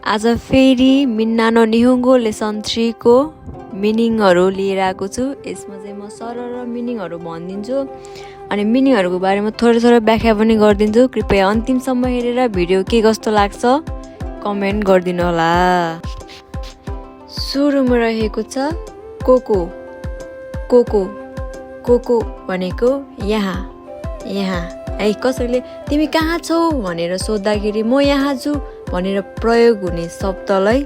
आज फेरि मिन्ना no निहुङ्गो lesson 3 को मिनिङहरू लिएर आएको छु। यसमा चाहिँ म सरर मिनिङहरू भनिदिन्छु अनि मिनिङहरूको बारेमा थोरै व्याख्या पनि गरिदिन्छु। कृपया अन्तिमसम्म हेरेर भिडियो के कस्तो लाग्छ कमेन्ट गरिदिनु होला। सुरुमा रहेको छ कोको। कोको कोको भनेको यहाँ यहाँ है। कसैले तिमी कहाँ छौ भनेर सोद्धाखेरि म यहाँ छु भनेर प्रयोग हुने शब्दलाई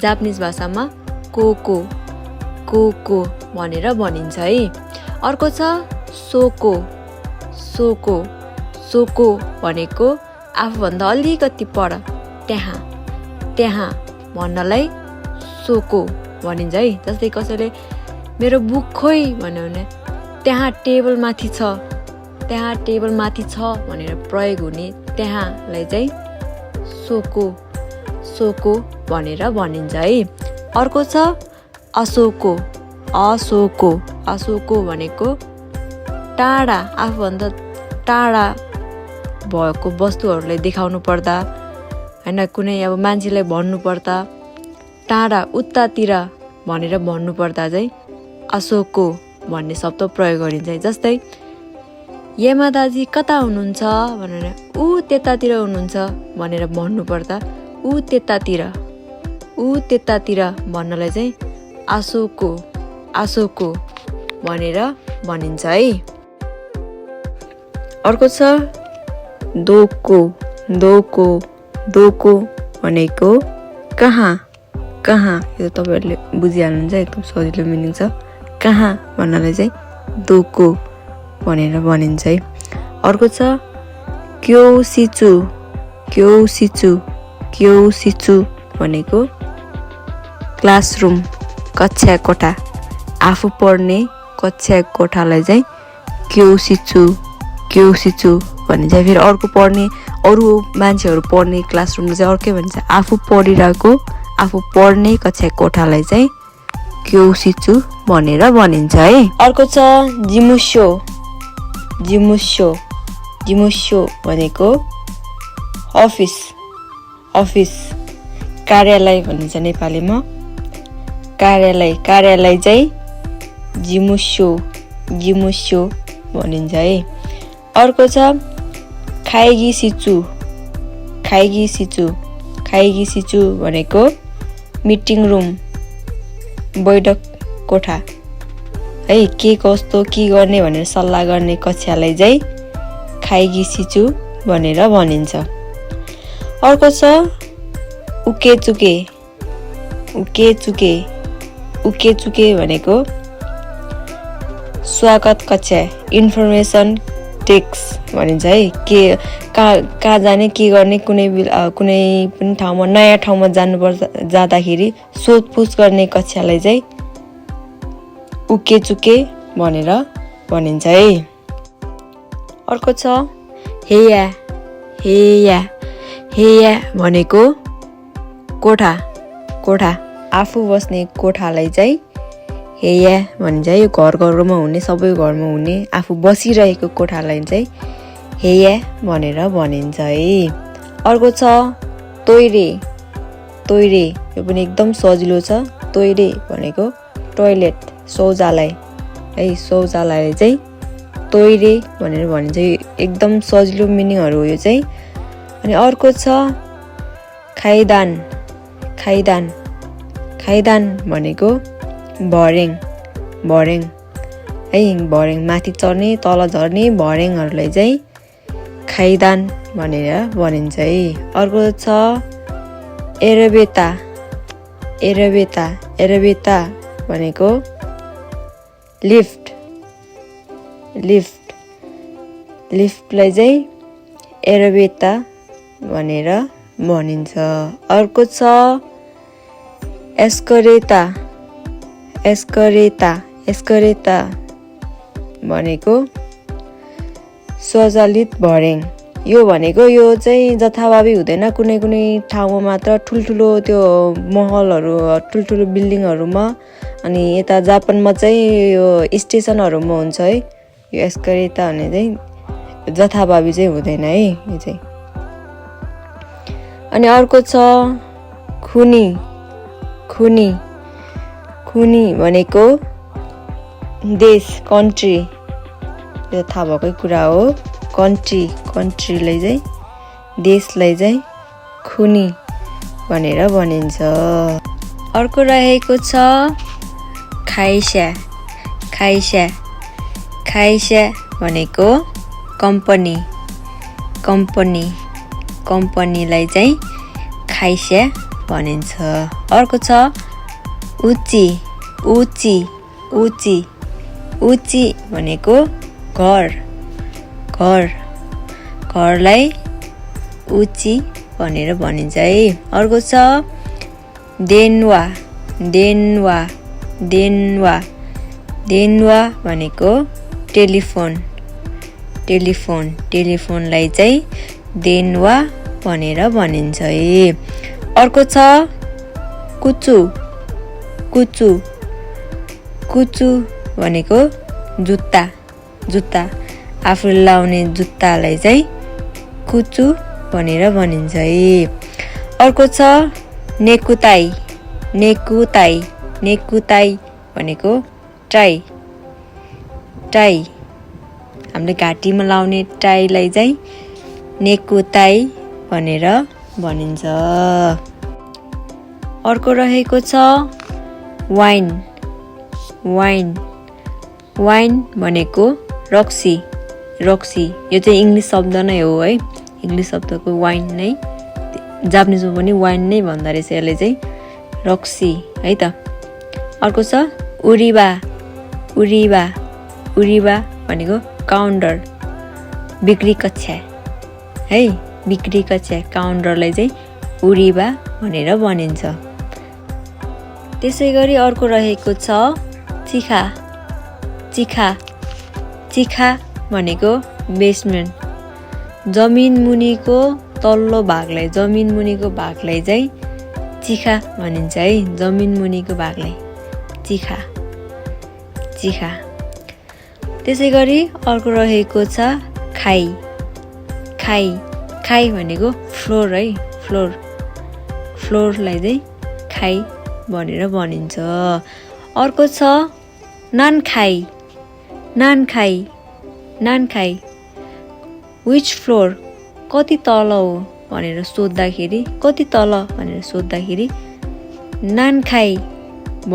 जापानिज भाषामा कोको कोको भनेर भनिन्छ है। अर्को छ सोको। सोको सोको भनेको आफूभन्दा अलिकति पर त्यहाँ त्यहाँ भन्नलाई सोको भनिन्छ है। जस्तै कसैले मेरो बुक खोइ भन्यो भने त्यहाँ टेबल माथि छ त्यहाँ टेबल माथि छ भनेर प्रयोग हुने त्यहाँलाई चाहिँ सोको सोको भनेर भनिन्छ है। अर्को छ असोको। असोको असोको भनेको टाढा आफूभन्दा टाढा भएको वस्तुहरूलाई देखाउनु पर्दा हैन, कुनै अब मान्छेलाई भन्नु पर्दा टाढा उतातिर भनेर भन्नु पर्दा चाहिँ असोको भन्ने शब्द प्रयोग गरिन्छ। जस्तै यामा दाजी कता हुनुहुन्छ भनेर ऊ त्यतातिर हुनुहुन्छ भनेर भन्नु पर्दा ऊ त्यतातिर भन्नलाई चाहिँ आसोको आसोको भनेर भनिन्छ है। अर्को छ दोको। दोको दोको भनेको कहाँ कहाँ। यो तपाईहरुले बुझिहाल्नुहुन्छ, एकदम सजिलो मिनिङ छ। कहाँ भन्नलाई चाहिँ दोको भनेर भनिन्छ है। अर्को छ क्योसिचु। क्योसिचु क्योसिचु भनेको क्लासरुम कक्षा कोठा। आफू पढ्ने कक्षा कोठालाई चाहिँ क्योसिचु क्योसिचु भनिन्छ। फेरि अर्को पढ्ने अरू मान्छेहरू पढ्ने क्लासरुमलाई चाहिँ अर्कै भनिन्छ। आफू पढिरहेको आफू पढ्ने कक्षा कोठालाई चाहिँ क्योसिचु भनेर भनिन्छ है। अर्को छ जिमुसो। जिमुसो जिमुसो भनेको अफिस अफिस कार्यालय भनिन्छ नेपालीमा। कार्यालय कार्यालय चाहिँ जिमुसो जिमुसो भनिन्छ है। अर्को छ खाइगिसिचु। खाइगिसिचु खाइगिसिचु भनेको मिटिङ रुम बैठक कोठा है। के कस्तो के गर्ने भनेर सल्लाह गर्ने कक्षालाई चाहिँ खाइगिसिचु भनेर भनिन्छ। अर्को छ उकेचुके। उकेचुके उकेचुके भनेको स्वागत कक्षा इन्फर्मेसन डेस्क भनिन्छ है। के कहाँ जाने के गर्ने कुनै पनि ठाउँमा नयाँ ठाउँमा जाँदाखेरि सोधपुछ गर्ने कक्षालाई चाहिँ उकेचुके भनेर भनिन्छ है। अर्को छ हेया। हेया हेया भनेको कोठा कोठा आफू बस्ने कोठालाई चाहिँ हेया भनिन्छ। यो घर घरमा हुने सबै घरमा हुने आफू बसिरहेको कोठालाई चाहिँ हेया भनेर भनिन्छ है। अर्को छ तोइरे। तोइरे यो पनि एकदम सजिलो छ। तोइरे भनेको टोइलेट शौचालय है। शौचालयलाई चाहिँ तोइरे भनेर भनिन्छ। एकदम सजिलो मिनिङहरू हो यो चाहिँ। अनि अर्को छ खाइदान। खाइदान खाइदान भनेको भर्याङ भर्याङ है। भर्याङ माथि चढ्ने तल झर्ने भर्याङहरूलाई चाहिँ खाइदान भनेर भनिन्छ है। अर्को छ एरबेता। एरबेता एरबेता भनेको लिफ्ट लिफ्ट लिफ्टलाई चाहिँ एरबेता भनेर भनिन्छ। अर्को छ एस्करेता। एस्करेता एस्करेता भनेको स्वचालित भर्याङ। यो भनेको यो चाहिँ जथाभावी हुँदैन। कुनै कुनै ठाउँमा मात्र ठुल्ठुलो त्यो महलहरू ठुल्ठुलो बिल्डिङहरूमा अनि यता जापानमा चाहिँ यो स्टेसनहरूमा हुन्छ है। यो एस्करेता भने चाहिँ जथाभावी चाहिँ हुँदैन है यो चाहिँ। अनि अर्को छ खुनी खुनी खुनी भनेको देश कन्ट्री यो थाहा भएकै कुरा हो कन्ट्रीलाई चाहिँ देशलाई चाहिँ खुनी भनेर भनिन्छ अर्को रहेको छ खाइस्या खाइस्या खाइस्या भनेको कम्पनीलाई चाहिँ खाइस्या भनिन्छ अर्को छ उची भनेको घरलाई उची भनेर भनिन्छ है अर्को छ देनवा भनेको टेलिफोनलाई चाहिँ देनवा भनेर भनिन्छ है अर्को छ कुचु भनेको जुत्ता आफूले लाउने जुत्तालाई चाहिँ कुचु भनेर भनिन्छ है अर्को छ नेकुताई भनेको टाई हामीले घाँटीमा लाउने टाईलाई चाहिँ नेकुताई भनेर भनिन्छ अर्को रहेको छ वाइन भनेको रक्सी यो चाहिँ इङ्ग्लिस शब्द नै हो है इङ्ग्लिस शब्दको वाइन नै जापानिजमा पनि वाइन नै भन्दो रहेछ यसले चाहिँ रक्सी है त अर्को छ उरिबा भनेको काउन्टर बिक्री कक्षा है काउन्टरलाई चाहिँ उरिबा भनेर भनिन्छ त्यसै गरी अर्को रहेको छ चिखा भनेको बेसमेन्ट जमिन मुनिको तल्लो भागलाई चाहिँ चिखा भनिन्छ है जमिन मुनिको भागलाई चिखा त्यसै गरी अर्को रहेको छ खाई भनेको फ्लोर है फ्लोरलाई चाहिँ खाई भनेर भनिन्छ अर्को छ नान खाई विच फ्लोर कति तल हो भनेर सोद्धाखेरि नान खाई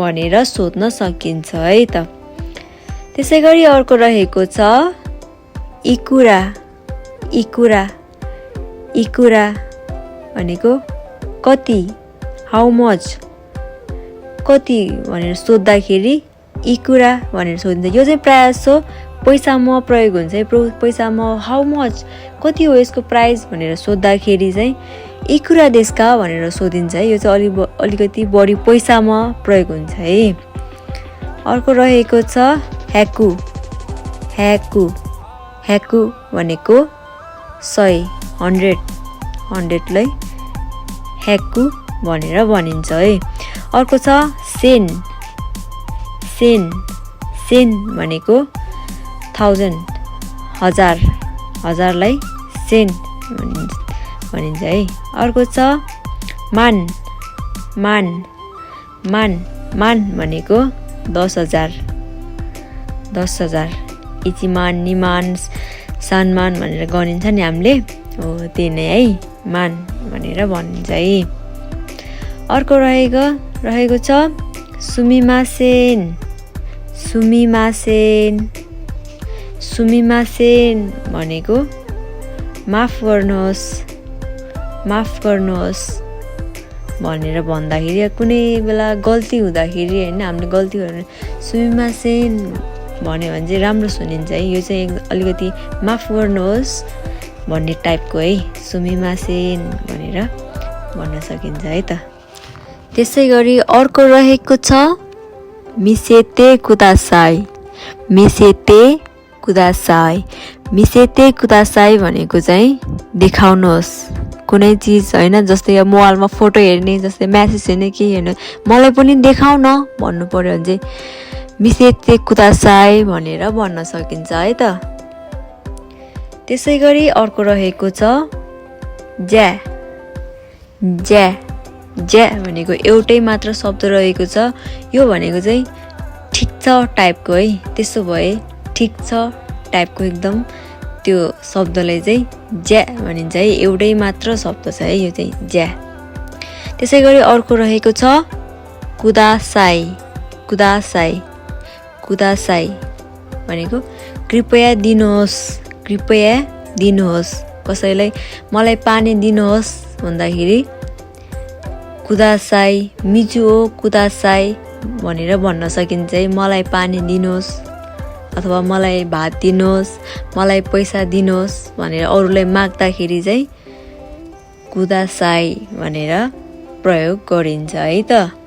भनेर सोध्न सकिन्छ है त त्यसै गरी अर्को रहेको छ इकुरा भनेको कति हाउ मच भनेर सोद्धाखेरि इकुरा भनेर सोधिन्छ यो चाहिँ प्रायः जसो पैसामा प्रयोग हुन्छ है पैसामा हाउ मच कति हो यसको प्राइस भनेर सोद्धाखेरि चाहिँ इकुरा देशका भनेर सोधिन्छ है यो चाहिँ अलिकति बढी पैसामा प्रयोग हुन्छ है अर्को रहेको छ ह्याकु भनेको 100लाई ह्याकु भनेर भनिन्छ है अर्को छ सेन भनेको 1000लाई सेन भनिन्छ है अर्को छ मान भनेको 10,000 इचिमान निमान सम्मान भनेर गनिन्छ नि हामीले हो त्यही नै है मान भनेर भनिन्छ है अर्को रहेको छ सुमिमासेन भनेको माफ गर्नुहोस् भनेर भन्दाखेरि कुनै बेला गल्ती हुँदाखेरि हैन हामीले गल्ती गर्ने सुमिमासेन भन्यो भने चाहिँ राम्रो सुनिन्छ है यो चाहिँ अलिकति माफ गर्नुहोस् भन्ने टाइपको है सुमिमासेन भनेर भन्न सकिन्छ है त त्यसै गरी अर्को रहेको छ मिसेते कुदासाई भनेको चाहिँ देखाउनुहोस् कुनै चीज हैन जस्तै अब मोबाइलमा फोटो हेर्ने जस्तै मेसेज हेर्ने के हेर्ने मलाई पनि देखाउ न भन्नु पर्यो भने चाहिँ मिसेते कुदासाई भनेर भन्न सकिन्छ है त त्यसै गरी अर्को रहेको छ ज्या ज्या भनेको एउटै मात्र शब्द रहेको छ यो भनेको चाहिँ ठिक छ टाइपको है त्यसो भए ठिक छ टाइपको एकदम त्यो शब्दलाई चाहिँ ज्या भनिन्छ है एउटै मात्र शब्द छ है यो चाहिँ ज्या त्यसै गरी अर्को रहेको छ कुदासाई कुदासाई कुदासाई भनेको कृपया दिनुहोस् कसैलाई मलाई पानी दिनुहोस् भन्दाखेरि कुदासाई मिजुओ कुदासाई भनेर भन्न सकिन्छ है मलाई पानी दिनुहोस् अथवा मलाई भात दिनुहोस् मलाई पैसा दिनुहोस् भनेर अरूलाई माग्दाखेरि चाहिँ कुदासाई भनेर प्रयोग गरिन्छ है त